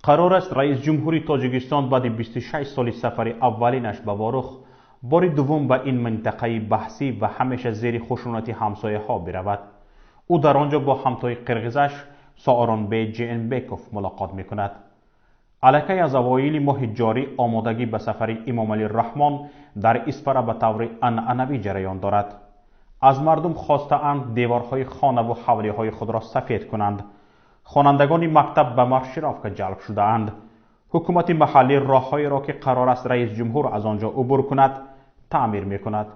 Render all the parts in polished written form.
Қарор аст раис ҷумҳури Тоҷикистон баъди 26 соли сафари аввалинаш ба Ворух бори дуввум ба ин минтақаи баҳсӣ ва ҳамеша зери хушунати ҳамсояҳо биравад. Ӯ дар он ҷо бо ҳамтои қирғизаш Сооронбе Жээнбеков мулоқот мекунад. Аллакай аз авоили моҳи ҷорӣ омодагӣ ба сафари Эмомалӣ Раҳмон дар Исфара ба таври анъанавӣ ҷараён дорад. Аз мардум хостаанд деворҳои хонаву ҳавлиҳои худро сафед кунанд. Хонандагони мактаб ба маршировка ҷалб шудаанд. Ҳукумати маҳаллӣ роҳҳоеро, ки қарор аст раис ҷумҳур аз он ҷо убур кунад, таъмир мекунад.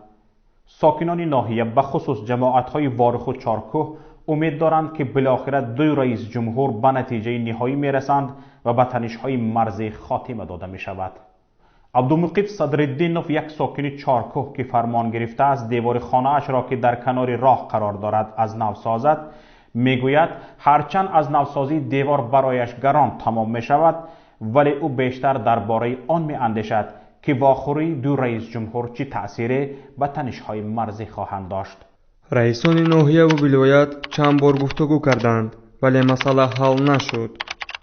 Сокинони ноҳия, бахусус ҷамоатҳои Воруху Чоркӯҳ, умед доранд, ки билохира ду раис ҷумҳур ба натиҷаи ниҳоӣ мерасанд ва ба танишҳои марзӣ хотима дода мешавад. Абдумуқит Садриддинов, як сокини Чоркӯҳ, ки фармон гирифтааст девори хонаашро, ки дар канори роҳ қарор дорад, аз нав созад, мегӯяд, ҳарчанд аз навсозии девор барояш гарон тамом мешавад, вале ӯ бештар дар бораи он меандешад, ки вохӯрии ду раис ҷумҳур чӣ таъсире ба танишҳои марзӣ хоҳанд дошт. Раисони ноҳияву вилоят чанд бор гуфтугӯ карданд, вале масъала ҳал нашуд.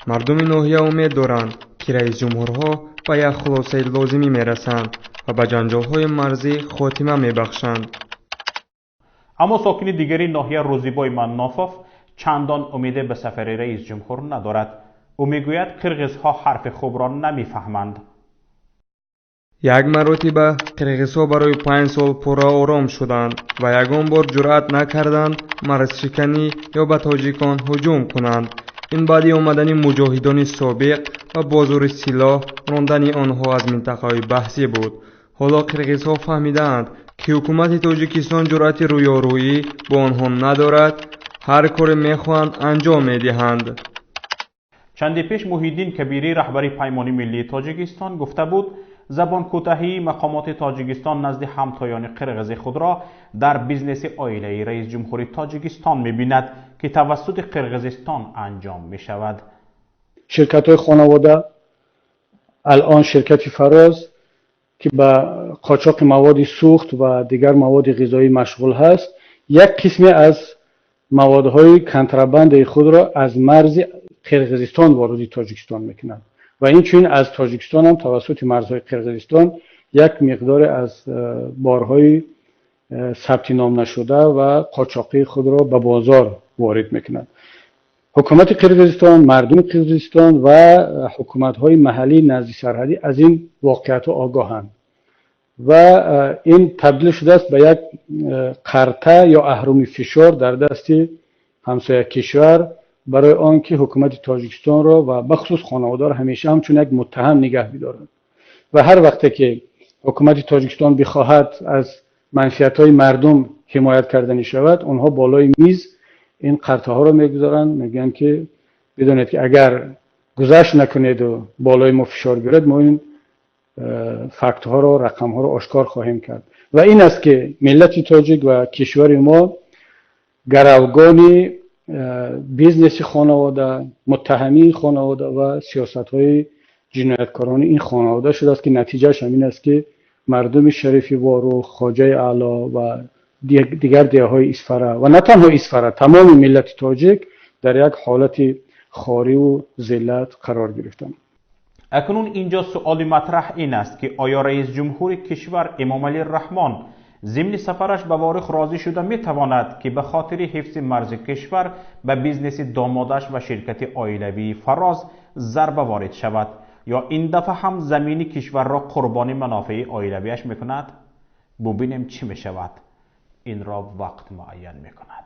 Мардуми ноҳия умед доранд, ки раисҷумҳурҳо ба як хулосаи лозимӣ мерасанд ва ба ҷанҷолҳои марзӣ хотима мебахшанд. Аммо сокини дигари ноҳия, Рӯзибой Маннофов, чандон умеде ба сафари раис ҷумҳур надорад. Ӯ мегӯяд, қирғизҳо ҳарфи хубро намефаҳманд. Як маротиба қирғизҳо барои 5 сол пурра ором шуданд ва ягон бор ҷуръат накарданд марзшиканӣ ё ба тоҷикон ҳуҷум кунанд. Ин баъди омадани муҷоҳидони собиқ ва бо зӯри силоҳ рондани онҳо аз минтақаҳои баҳсӣ буд. Ҳоло қирғизҳо фаҳмидаанд, ки ҳукумати Тоҷикистон ҷуръати рӯёрӯӣ бо онҳо надорад, ҳар коре мехоҳанд анҷом медиҳанд. Чанде пеш Муҳиддин Кабирӣ, раҳбари Паймони миллии Тоҷикистон, гуфта буд, забонкӯтаҳии мақомоти Тоҷикистон назди ҳамтоёни қирғизи худро дар бизнеси оилаи раис ҷумҳури Тоҷикистон мебинад, ки тавассути Қирғизистон анҷом мешавад. Ширкатҳои хонавода, алон ширкати Фароз, ки ба қочоқи маводи сӯхт ва дигар маводи ғизоӣ машғул ҳаст, як қисме аз маводҳои контрабандаи худро аз марзи Қирғизистон вориди Тоҷикистон мекунад ва инчунин аз Тоҷикистон ҳам тавассути марзҳои Қирғизистон як миқдоре аз борҳои сабти ном нашуда ва қочоқии худро ба бозор ворид мекунад. Ҳукумати Қирғизистон, мардуми Қирғизистон ва ҳукуматҳои маҳаллии назди сарҳадӣ аз ин воқеиятҳо огоҳанд ва ин табдил шудааст ба як қарта ё аҳруми фишор дар дасти ҳамсоя кишвар барои он ки ҳукумати Тоҷикистонро ва бахусус хонаводаро ҳамеша ҳамчун як муттаҳам нигаҳ бидорад. Ва ҳар вақте ки ҳукумати Тоҷикистон бихоҳад аз манфиатҳои мардум ҳимоят карданӣ шавад, онҳо болои миз ин қартаҳоро мегузоранд, мегӯянд, ки бидонед, ки агар гузашт накунеду болои мо фишор биёред, мо ин фактҳоро, рақамҳоро ошкор хоҳем кард. Ва ин аст, ки миллати тоҷик ва кишвари мо гаравгони бизнеси хонавода, муттаҳамии хонавода ва сиёсатҳои ҷинояткорони ин хонавода шудааст, ки натиҷааш ҳамин аст, ки мардуми шарифи Ворух, Хоҷаи Аъло ва дигар деҳаҳои Исфара ва на танҳо Исфара, тамоми миллати тоҷик дар як ҳолати хориву зиллат қарор гирифтанд. Акнун инҷо суоли матраҳ ин аст, ки оё раис ҷумҳури кишвар Эмомалӣ Раҳмон зимни сафараш ба Ворух розӣ шуда метавонад, ки ба хотири ҳифзи марзи кишвар ба бизнеси домодаш ва ширкати оилавии Фароз зарба ворид шавад, ё ин дафъа ҳам замини кишварро қурбони манофеи оилавиаш мекунад? Бубинем, чӣ мешавад. Инро вақт муайян мекунад.